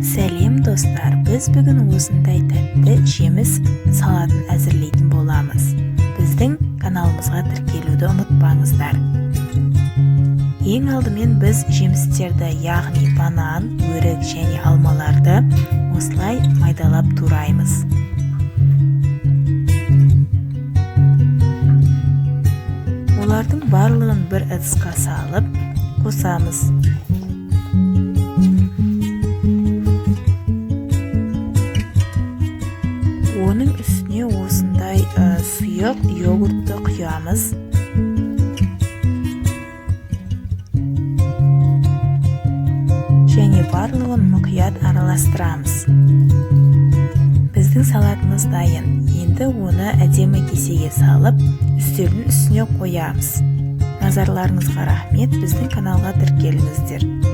Сәлем, достар! Біз бүгін осындай тәтті жеміс салатын әзірлейтін боламыз. Біздің каналымызға тіркелуді ұмытпаңыздар. Ең алдымен біз жемістерді, яғни банан, өрік және алмаларды осылай майдалап тураймыз. Олардың барлығын бір ыдысқа салып қосамыз. Оның үстіне осындай сұйық йогуртты құямыз. Және барлығын мұқият араластырамыз. Біздің салатымыз дайын. Енді оны әдемі кесеге салып, үстелдің үстіне қоямыз. Назарларыңызға рахмет. Біздің каналға тіркеліңіздер.